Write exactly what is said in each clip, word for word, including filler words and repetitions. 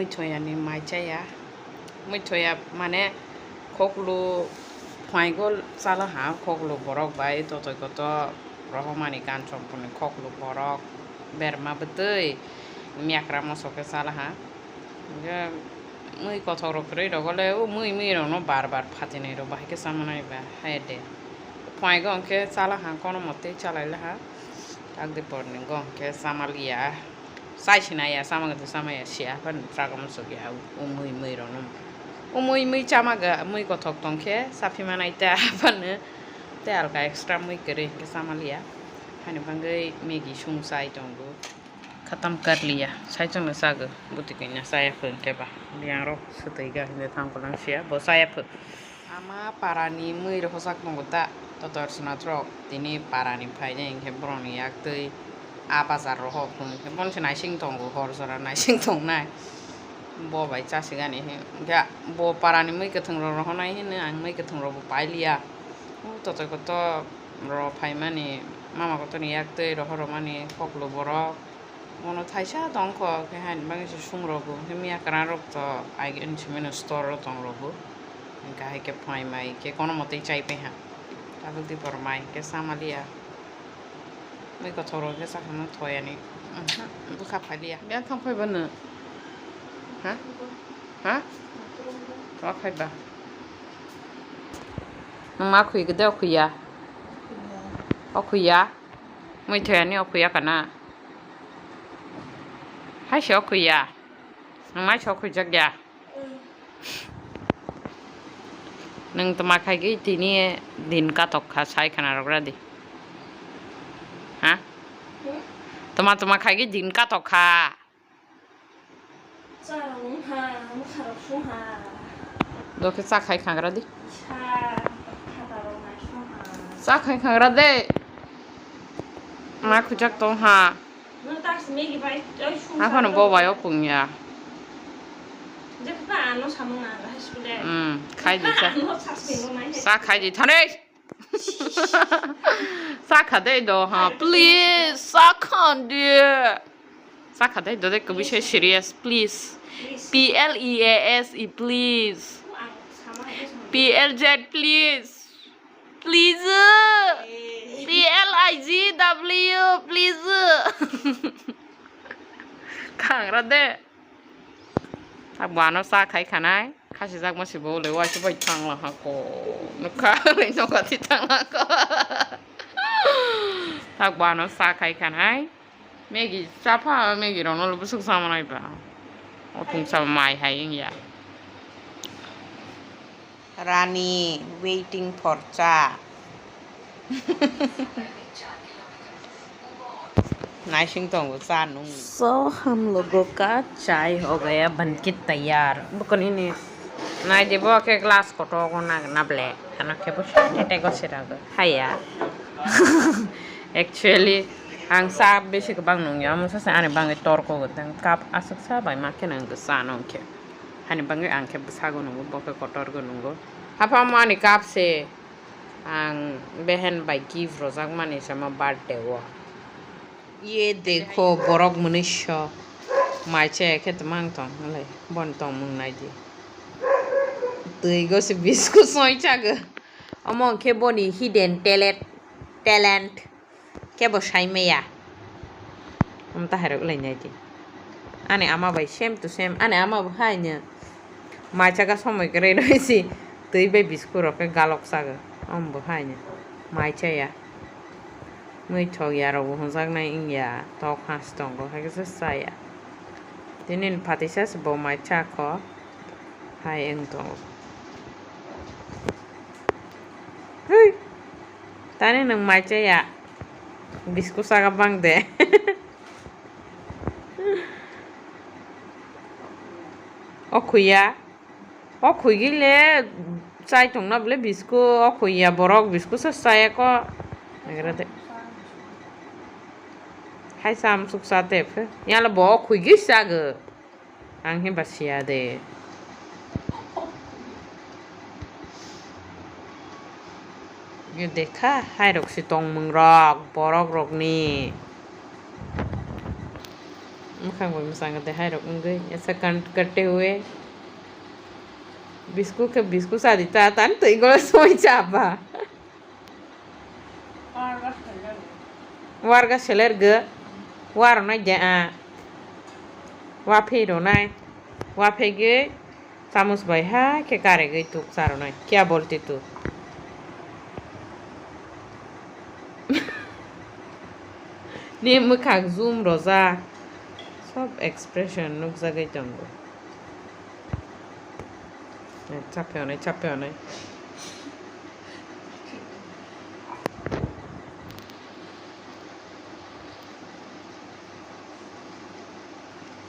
Thoyani mai chaya. Mui thoya mane khoklu phaigo chala ha, khoklu borok bai totoi koto rohormani gan chomponi khoklu borok berma bwtwi miyakra moso khe chala ha. Hingkhe mui kothok rok kwrwi rogo le o mui mui rok no bar bar phatinai rok bahai khe chamanai ba hai de. Phaigo hingkhe chala ha kono motwi chalai le ha. Takdi porni go hingkhe chamaliya. Chai sinai ya, sama gotwi sama ya, siya phano trago musuk ya, o mui mui rok no. O mui mui chama ga, mui kothok tong khe, saphi manai ta phano, tei alka extra mui kwrwi hingkhe chama liya. Hani bangwi Maggie sung chai tongo. Khatam kar liya, sai chwngno chago, bwtwi kanya chaya phwrwng khe ba. Biyang rok swtwi ga hwnwi thang kolang siya, bo chaya phwrwng. Ama parani mui rok hosak tongo ta, totor swnat rok tini parani phainai hwnkhe borokni yak twi a bazar rohor hwnkhe bono se naising tongo, hor jora naising tongnai. Bo bai chasigani hwnkhe bo parani mui kwthwng rok rohornai hwnwi ang mui kwthwng rok bo pailiya. O totor kotor rok phaimani mama kotorni yak twi rohor rwmani koklo borok. Bono thaisa tongkho, khe haini bagwi se sung rogo, khe miya kwran rok to agini simi no store o tong rogo, hingkhe hai khe phai mai khe kono motwi chai pai ha, tabuk di bor mai khe sama liya, mui kothok rok khe sakha no thoyani, bwkha phai liya. Biyang thang phai ba no? Ha? Ha? Wa phai ba? Nwng ma khwi gede o khwi ya? O khwi ya? Mui thoyani o khwi ya kana? Hai se o khwi ya? Nwng mai se o khwi jak ya? Nwng tma khai gwi tini din katok kha sai khana rok ra di. Ha? Tma tma khai gwi din katok kha. Cha rok wng ha, mwkha rok sung ha. Dokhe cha khai khangra di. Isa, phatha rok nai sung ha. Cha khai khangra de. Ma khujak tong ha. Nwng tak si Maggie bai, oi sung ha. Aphano bo bai o pung ya. Jekha ano samung na high school de. Hmm, khai di cha. Ano sa si bo nai. Cha khai di thane. Sakha de do ha, please, sakha de. Sakha de do de, kubi se serious, please. Please. P L E A S E, please. Ang sama aja sama. P L Z, please. Please. Eh. P L I G W, please. Khangra de. Tak bo ano cha khai khanai, khasijakma se bo le waisa bai thangla ha ko, nukha bai nokha thi thangla ko. Tak bo ano cha khai khanai, Maggie cha pha, Maggie rok no le bwswk cha manai ba, o thung cha mai hai wng ya. Rani waiting for cha. Naising tongo cha nung. So, hum logo ka chai ho gaya, bankit taiyar. Bukoni ni nai di bo khe glass kotor ko na na ble. Ano khe bo sa tete go sira go. Haya. Actually, ang cha besi kwbang nung ya, mo sa ani bangwi tor ko go tang cup aswk sa bai ma khe nang cha nung khe. Hani bangwi ang khe bwsago nungo, bo khe kotorgo nungo. Haphang ani cup se ang behen bai gift rwjakmani sama birthday o. Ye dekho, borok mwnwi so mai chaya khe twmang tong, hwnlai bono tongmung nai di. Twi go se biscuit soi chago. Omo hwnkhe boni hidden talent, talent. Kebo sai maya. Omo tahai rok wlai nai di. Ani ama bai same to same. Ani ama bo hai no. Mai chaka somoi kwrwi roi si. Twi bai biscuit rok khe galok chago. Omo bo hai no. Mai chaya. Mui thok ya rok bo hwnjak nai wng ya. Tok has tongo hai khe se chaya. Tini phatisa se bo mai chakho. Hai wng tongo. Hui. Tani nwng mai chaya. Biscuit saka bang de. O khuya. O khugwi le chai tongna bole biscuit. O khuya borok biscuit sa chaya ko. Nagra de. Hai samsuk sa te phe. Yala bo o khugwi sago. Ang himba siya de. Ye dekha, hai rok si tongmung rok, borok rok ni. Mwkhang bai mwchang de hai rok wngwi, aisa kan-, katte hue. Bisku khe bisku sa di ta, tan twi golo soi cha ba. Warga seler ge. War nai de a. Wa phi ro nai. Wa phi ge. Samus bai hai khe karegwi tuk charonai. Kya bolti tu? Ni mwkhang zoom rojak. Sob expression nukjagwi tongo. Eh, chapyonai, chapyonai.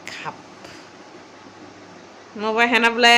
Khap. Mo bai hena ble.